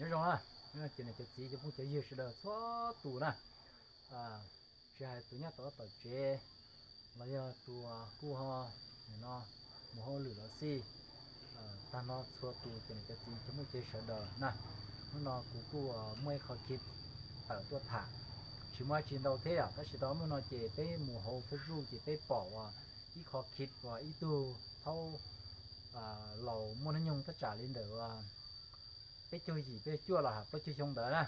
Nyob zoo na, ces niam cov txiv cov phooj cov ywg sawv daws txhua tus na, tsis hais tus nyob tom tom tsev los yog tus kuj ho no mus hauj lwm los xij, tag nrho txhua tus ces niam cov txiv cov phooj cov ywg sawv daws na. Hnub no kuv kuj muaj ib qho clip tawm tuaj tham, tsis muaj dab tsi ntau thiab yom, tab sis tau hnub no ces peb mus hauv Facebook ces peb pom ua ib qho clip uas ib tug thaub laus muaj hnub nyoog tab tsam li ntawm peb caug yim peb caug cuaj los hais plaub caug xyoo ntawd na.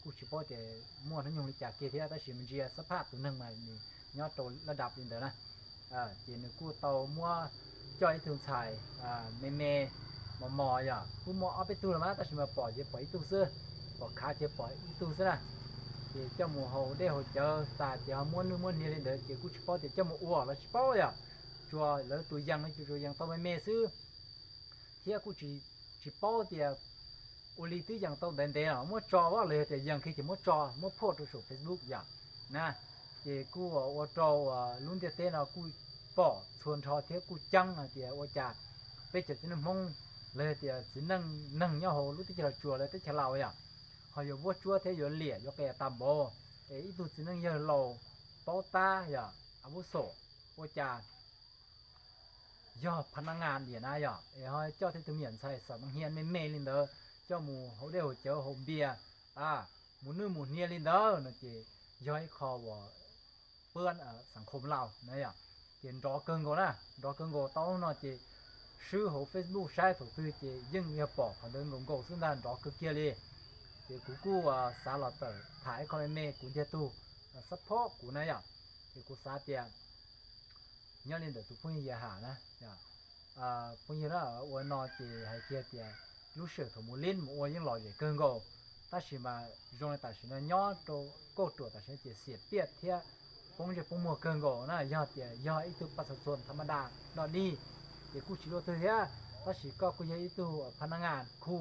Kuj tsis paub tias muaj hnub nyoog li cas kiag thiab tab sis me ntsia xab phaj tus neeg mas nws nyob rau laj dab li ntawd na. Ces nws kuj tau muab coj ib tug ntxhais me me mos mos yom, kuj muaj ob peb tug los mas tab sis mas pom ces pom ib tug xwb, pom khav ces pom ib tug xwb na. Ces coj mus haus dej haus cawv tas ces ho muab nuj muab hnia li ntawd ces kuj tsis paub tias coj mus ua los tsis paub yom. Tsuas lawv tus yees no ces tsuas yees tau me me xwb, thiab kuj tsis paub tias ua li twb yees tau ntev ntev los muab tso los yog tias yees kiag ces muab tso muab phoj rau saum Facebook yom na. Ces kuj ua rau lub ntiaj teb no kuj pom txhua nrho thiab kuj ceeb hais tias ua cas peb cov txiv neej Hmoob los yog tias txiv neej neeg nyob hauv lub teb chaws Los Tsuas lawv teb chaws Laus yom, ho yuav vuab tsuab thiab yuav liam yuav qias tag npaum es ib tug txiv neej yawg laus paub tab yom, a vub xom, ua cas yog pha nab nga diam na yom, es ho coj tej tug me nyuam ntxhais xam hnia me me li ntawd coj mus haus dej haus cawv haus npias, mus nuj mus hnia li ntawd no ces yog ib qho uas pab xam khom laus na yom. Ces nrov kawg nkaus na, nrov kawg nkaus tau no ces swb hauv Facebook saib thaum twg ces yeej yog pom qhov ntawd nkaus nkaus xwb ntag, nrov kawg kiag li. Ces kuv kuj xav los tawm tham ib qho me me kuv ntiag tug xab phob kuv na yom. Ces kuv xav tias nyob li ntawm tus phooj ywg Yias Ham na, phooj ywg na, ua no ces hais kiag tias lub sij hawm thaum mus lib mus ua yeej lom zem kawg nkaus, tab sis mas zoo li tam sim no nyob rau kauj ruam tam sim no ces xiam piaj thiab poob ntsej poob muag kawg nkaus na. Yog tias yog ib tug pab xav txhua tham ma da noj dig ces kuj tsis luaj twg thiab, tab sis koj kuj yog ib tug pha nab nga khu,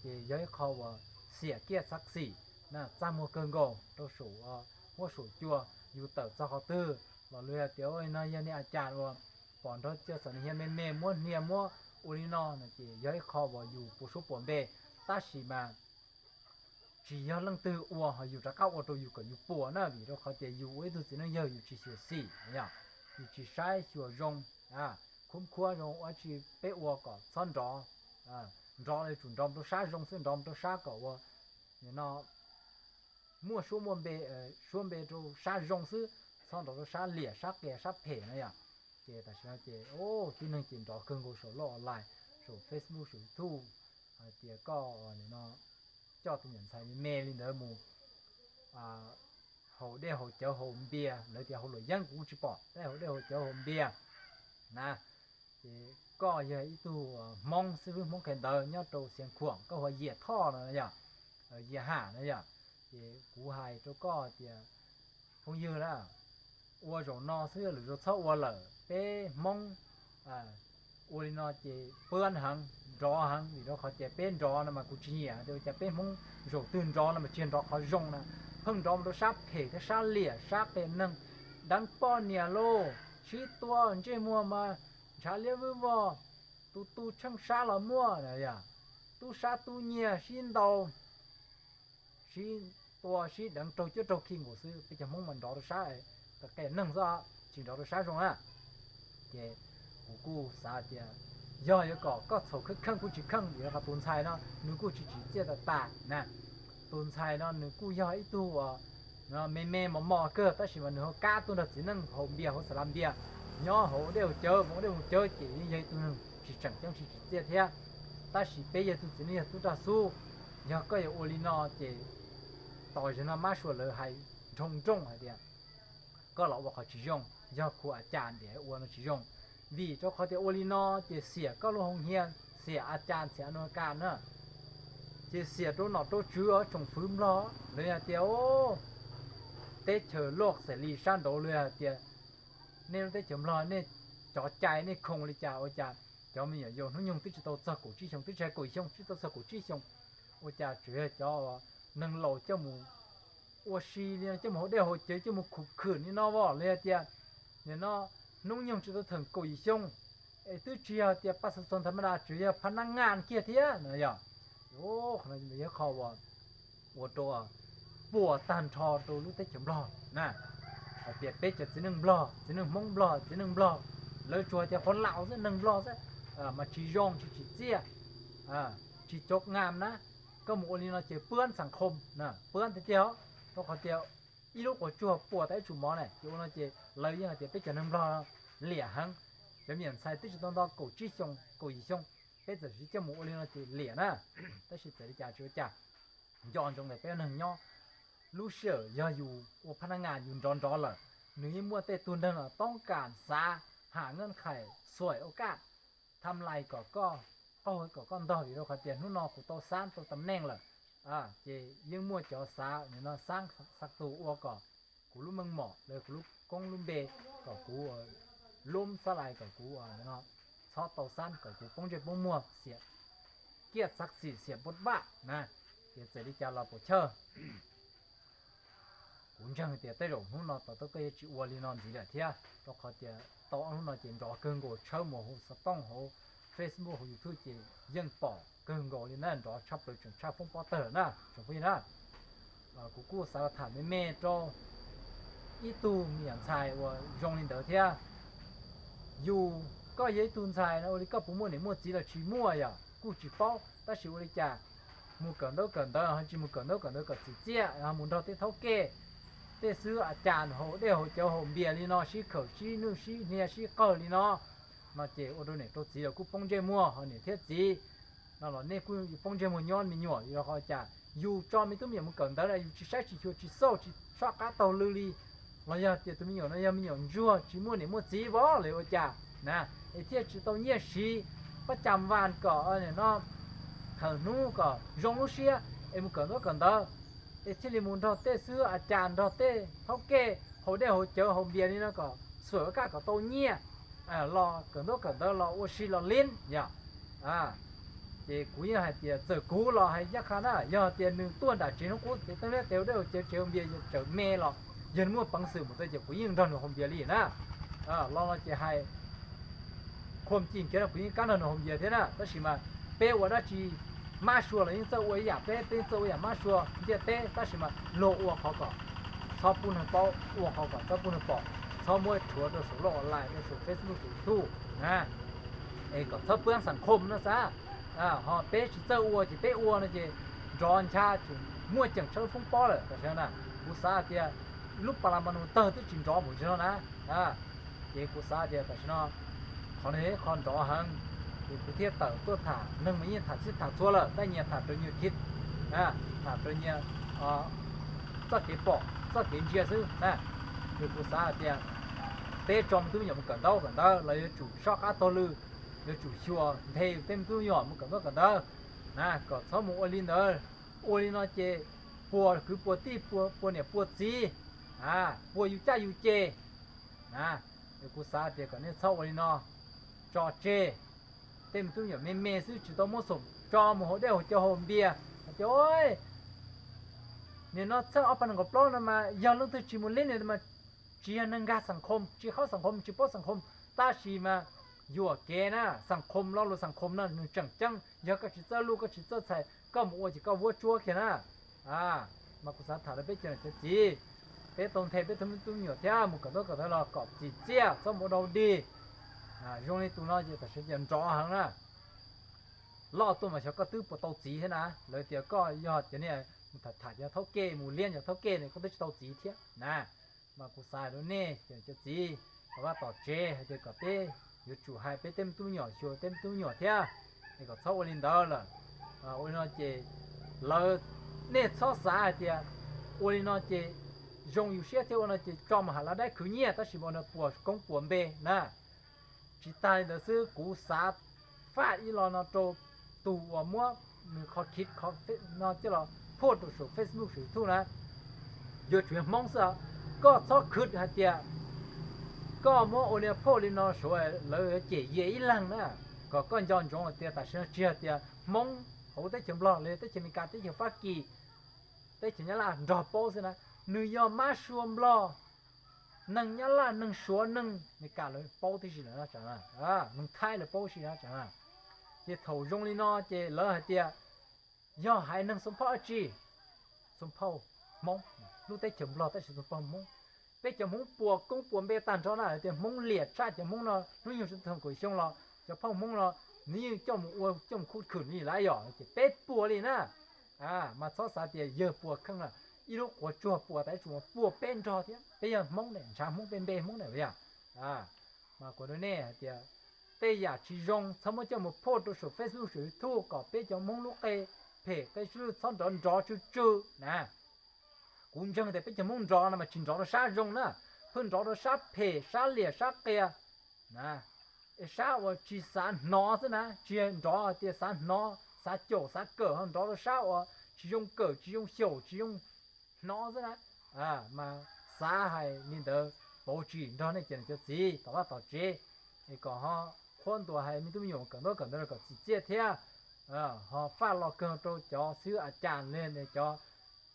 ces yog ib qho uas xiam kiaj txhab xim na, txaj muag kawg nkaus rau saum huab saum cua. Yus tawm txog qhov twg los luag hais tias no yog niag a cas uas pom nrov cia xam hnia me me muab hnia muab ua li no no ces yog ib qho uas yus puas suab puas npe, tab sis mas tsis yog leej twg ua ho yus rov qab ua rau yus kom yus puas na, vim rau qhov tias yus ua ib tug txiv neej yawg yus tsis xyuam xim yom, yus tsis saib xyuas zoo, khub khuab zoo ua tsi peb ua kom txhob nrov, nrov los tsum nrov rau sab zoo xwb, nrov rau sab kom ua no muaj suab muaj npe, suab npe rau sab zoo xwb, txhob nrov rau sab liam sab qias sab phem na yom. Ces tam sim no ces tib neeg ces nrov kawg nkaus saum loj online, saum Facebook saum YouTube hais tias koj no coj tus me nyuam ntxhais me me li ntawd mus haus dej haus cawv haus npias, lawv tias haus luam yeeb kuv kuj tsis pom, tab haus dej haus cawv haus npias na. Ces koj yog ib tug Hmoob xib hwb Hmoob qhia ntawv nyob rau Xiav Khuam, koj hu ua Yias Thoj no yom, Yias Ham na yom. Ces kuv hais rau koj tias phooj ywg na, ua zaum no xwb, lwm zaus txhob ua lawm. Peb Hmoob ua li no ces pab heev nrov heev, vim rau qhov tias peb nrov no mas kuv tsis nyiam tias ua cas peb Hmoob zaum twg nrov no mas tsis yog nrov qhov zoo na, pheej nrov mus rau sab phem thiab sab liam sab qias neeg, deev poj niam lauj, sib tua, ntsej muag mas ntshav liab vwj vog, tus tu tsheej sab los muaj, tub sab tub nyiag sib ntaus, sib tua sib deev raug cuab raug khi nkaus xwb. Peb cov Hmoob mas nrov rau sab qias neeg xwb, tsis nrov rau sab zoo na. Ces kuv kuj xav tias yog yuav kom koj txhaum kheej kheej kuj tsis kheej, vim rau qhov tus ntxhais no nws kuj tsis tsim txiaj tas tas na. Tus ntxhais no nws kuj yog ib tug me me mos mos kawg, tab sis mas nws ho kab tuaj nrog txiv neej haus npias hauv xas las npias, nyob haus dej haus cawv, mus dej mus cawv ces yeej yog ib tug neeg tsis tseem ceeb tsis tsim txiaj thiab. Tab sis peb yog tug txiv neej yog tub rog xub, yog koj yuav ua li no ces tos zaum no mab sua lawv hais nroo nrooj hais tias koj los ua qhov tsis zoo, yog khu a cas ntiam ua no tsis zoo. Vim rau qhov tias ua li no ces xiam koj lub hoo hia, xiam a cas xiam a nua kas na, ces xiam rau nom rau tswv tsoom fwv Nplog. Lawv hais tias teb chaws loj xes li sab nraud, lawv hais tias nej lub teb chaws Nplog nej cov cai nej khoom li cas ua cas cov me nyuam yaus hnub nyoog twb tsis tau txog kaum tsib xyoo, twb tsis hais kaum xyoo, twb tsis tau txog kaum tsib xyoo, ua cas tseem yog cov neeg laus coj mus ua si li no, coj mus haus dej haus cawv, coj mus khum khwm li no as. Lawv hais tias nim no hnub nyoog tsis tau theem kaum yim xyoo es twb tsis yog tias pab xav txog tham ma da, tseem yog pha nab nga kiag thiab no yom. Qhov no yog qhov uas ua rau puas tag nrho rau lub teb chaws Nplog na, hais tias peb cov txiv neej Nplog, txiv neej Hmoob Nplog, txiv neej Nplog, lawv tsuas hais tias qhov laus xwb, neeg Nplog xwb, mas tsis zoo, tsis tsim txiaj, tsis cov ngam na. Koj mus ua li no ces pwab xas khoo, pwab tiag tiag, rau qhov tias ib lub quav tsuag puas tau ib tsum mov na. Ces ua no ces lawv yeej hais tias peb cov neeg Nplog liam heev. Cov me nyuam ntxhais twb tsis tau nto kaum tsib xyoo kaum yim xyoo, peb txawm siv coj mus ua li no ces liam na. Tab sis txawm li cas tsis ua cas, nco ntsoov tias peb neeg nyob, lub sij hawm yog yus ua phab nab ngas yus nrov nrov lawm, nws yeej muaj tej tug neeg los toob kas xav ham naj khais xuaim ua kaj, tham lais kom koj qaug kom koj ntog, vim rau qhov tias hnub no kuv tau xab tau tam neej lawm, ces yeej muaj cov xav no xab xav tus ua kom kuv lub meej mom los kuv lub koob lub npe, kom kuv lub xab lais kom kuv txhob tau xab, kom kuv poob ntsej poob muag, xiam kiaj txav xim, xiam npua vaj na. Ces txawm li cas los puas chawj, kuv ntseeg tias tej zaum hnub no tom ntej koj yuav tsis ua li no ntxiv lawm thiab, rau qhov tias tau ob hnub no ces nrov kawg nkaus, tshawb mus hauv xov tooj, hauv Facebook, hauv YouTube ces yeej pom kawg nkaus li na, nrov tshaj plaws tseem tshaj foob pob tawg lawm na tsoom phooj ywg na. Kuv kuj xav los tham me me rau ib tug me nyuam ntxhais uas zoo li ntawd thiab. Yus, koj yog ib tug ntxhais no ua li koj puas muaj niam muaj txiv los tsis muaj yom kuj tsis paub, tab sis ua li cas mus kawm ntaub kawm ntawv ho tsis mus kawm ntaub kawm ntawv kom txim txiaj, mus nrog tej thaub kej, tej xib hwb a cas haus dej haus cawv haus npias li no, sib khawm sib nwj sib hnia sib qawg li no, no ces ua rau niam rau txiv los kuj poob ntsej muag, ho niam thiab txiv no los nej kuj poob ntsej muag nyob me nyuam. Yog qhov cas yus tso me tub me nyuam mus kawm ntawv na yus tsis saib tsis xyuas tsis xauj tsis soj qab taug lw li, los yog tias tus me nyuam no yog me nyuam ntsuag tsis muaj niam muaj txiv vov los ua cas na, es thiaj tsis tau nyiaj siv pab cas vas kom no khawm hnub kom zoo lub siab es mus kawm ntaub kawm ntawv, es thiaj li mus nrog tej xib hwb a cas nrog tej thaub kej haus dej haus cawv haus npias li no kom xuam kaj kom tau nyiaj los kawm ntaub kawm ntawv los ua si los li yom. Ces kuv yeej hais tias txawm kuv los hais ncaj qha na, yog tias nws tuaj nram tsev hnub qub tev teeb liab tes haus dej haus cawv tsev haus npias tsawm me los, yog nws muaj peev xwm mus tau ces kuv yeej nrog nws haus npias li na. Los no ces hais khuam cim kiag no kuv yeej kab nrog nws haus npias thiab na, tab sis mas peb ua dab tsi mab sua los yeej txawj ua ib yam peb, peb yeej txawj ua ib yam mab sua ntiaj teb, tab sis mas luag ua qhov kom txhob pub neeg paub, ua qhov kom txhob pub neeg pom, txhob muab rhuav rau saum loj online, rau saum Facebook, saum YouTube na, es kom txhob pwab xas khoo no xav. Ho peb tsis txawj ua ces peb ua no ces nrov ncha tseem muaj ceem tshaj lub foob pob lawm tam sim no na. Kuv xav tias lub pas las mas nus tawg twb tsis nrov mus tsis no na. Ces kuv xav tias tam sim no qhov no yog ib qho nrov heev, ces kuv thiaj tawm tuaj tham. Neeg mas yeej tham txhij tham txhua lawm, tab nyias tham raws nyias khiv, tham raws nyias txoj kev pom txoj kev ntsia xwb na. Ces kuv xav hais tias peb tso me tub me nyuam mus kawm ntaub kawm ntawv los yuav tsum soj qab taug lw, yuav tsum xyuas nthe yus tej me tub me nyuam mus kawm ntaub kawm ntawv na, kom txhob mus ua li ntawd. Ua li no ces puas kwv puas tij, puas niam puas txiv, puas yus caj yus ces na. Kuv xav tias kom nej txhob ua li no, tso tseg tej me tub me nyuam me me xwb tsis tau muab xum tso mus haus dej haus cawv haus npias hais tias nim no txheej ob phav nees nkaum plaub no mas yog leej twg tsis mus lib no mas tsis yog neeg nkag xas khoo, tsis qhaub xas khoo, tsis paub xas khoo, tab sis mas yuam kev na. Xas khoo, lo lus xas khoo no nws tseem ceeb, yog koj tsis txawj luj koj tsis txawj txhais koj mus ua ces koj vuab tsuab kiag na. Mas kuv xav tham rau peb cov niam cov txiv, peb tau nthe peb tus me tub me nyuam thiab mus kawm ntaub kawm ntawv los kom txim txiaj txhob mus ua dau dig. Zoo li tus no ces tam sim no nrov heev na. Loj tuaj mas xyov koj twb puas tau txiv thiab na. Lawv tias koj yog cov niag mus tham tham cov thaub kej mus liab cov thaub kej ne koj twb tsis tau txiv thiab na. Mas kuv xav rau nej cov niam cov txiv tom vaj tom tsev hais tias kom peb yuav tsum hais peb tej me tub me nyuam, xyuas tej me tub me nyuam thiab, es kom txhob ua li ntawd lawm. Ua li no ces lawv, nej txhob xav hais tias ua li no ces zoo yus siab thiab ua no ces tso mus ham lav daib khwv nyiaj tab sis mas no puas koob puas npe na. Tsis tag li ntawd xwb, kuv xav faj ib lo no rau tus uas muab nws qhov khiv no coj los phoj rau saum Facebook saum YouTube na, yuav tsum yog Hmoob xwb. Koj txhob khwv hais tias koj muab ua li phoj li no saum lawv cem yias ib leeg na. Kom koj nco ntsoov hais tias tam sim no tsis hais tias Hmoob hauv teb chaws Nplog los teb chaws Amelikas, teb chaws Fab Kis, teb chaws Nyab Laj nrog paub xwb na. Nws yog mab sua Nplog, neeg Nyab Laj, neeg Suav, neeg Amelikas lawv paub tib si lawm, neeg Thaib lawv paub si na. Ces thaum zoo li no ces lawv hais tias Yog haiv neeg Xoo Phauj dab tsi? Xoo Phauj Hmoob, lub teb chaws Nplog tab sis Xoo Phauj Hmoob. Peb cov Hmoob puas koob puas npe tag nrho na, tias Hmoob liam tshaj cov Hmoob no hnub nyoog xya thooj kaum xyoo los cov phauj Hmoob no nws yeej coj mus ua coj mus khuj khwm li lawm yom, ces peb puas li na. Mas txhob xav tias yawg puas kheej na, ib lub quav tsuag puas tas ib tsu mas puas peb nrog thiab, peb yog Hmoob ne, ntshav Hmoob tej npe Hmoob ne yom. Mas kuv nug nej hais tias tej yam tsis zoo txhob muab coj mus post rau saum Facebook saum YouTube kom peb cov Hmoob lub qe phem qe swb txhob nrov nrov tsw tsw na. Kuv ntseeg tias peb cov Hmoob nrov no mas tsis nrov rau sab zoo na, pheej nrov rau sab phem sab liam sab qias na. Es sab uas tsis xav hnov xwb na, tsis nrov tias xav hnov xav caum xav kawm, ho nrov rau sab uas tsis zoo kawm tsis zoo xyaum tsis zoo hnov xwb na. Mas xav hais li ntawd pauv tsis nrog nej cov niam cov txiv tom vaj tom tsev, es kom ho qhuab ntuas hais me tub me nyuam kawm ntaub kawm ntawv kom txim txiaj thiab. Ho faj los kawg rau cov xib hwb a cas li cov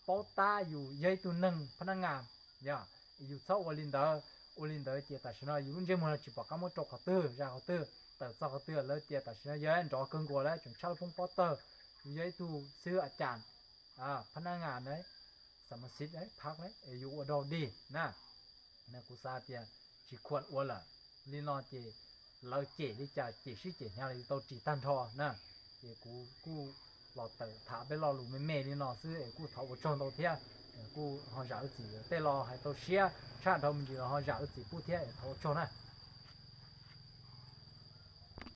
paub tab yus yog ib tug neeg phab nab ngas, yog yus txhob ua li ntawd. Ua li ntawd ces tam sim no yus lub ntsej muag no tsis pom qab muab rau qhov twg zaj qhov twg tawm txog qhov twg lawv tias tam sim no yog nrov kawg nkaus lawm tseem tshaj lub foob pob tawg. Yus yog ib tug xib hwb a cas, phab nab ngas na, xam mas xiv phab na, es yus ua dog dig na. Kuv xav tias tsis khuam ua lawm, li no ces lawv cem li cas cem sib cem hnyav los yus tau ris tag nrho na. Ces kuv kuj los tawm tham peb lo lus me me li no xwb es kuj thov ua tsaug ntau thiab. Kuj ho zam lub txim, tej lo hais tau siab tshaj dhau me ntsis los ho zam lub txim pub thiab, thov ua tsaug na.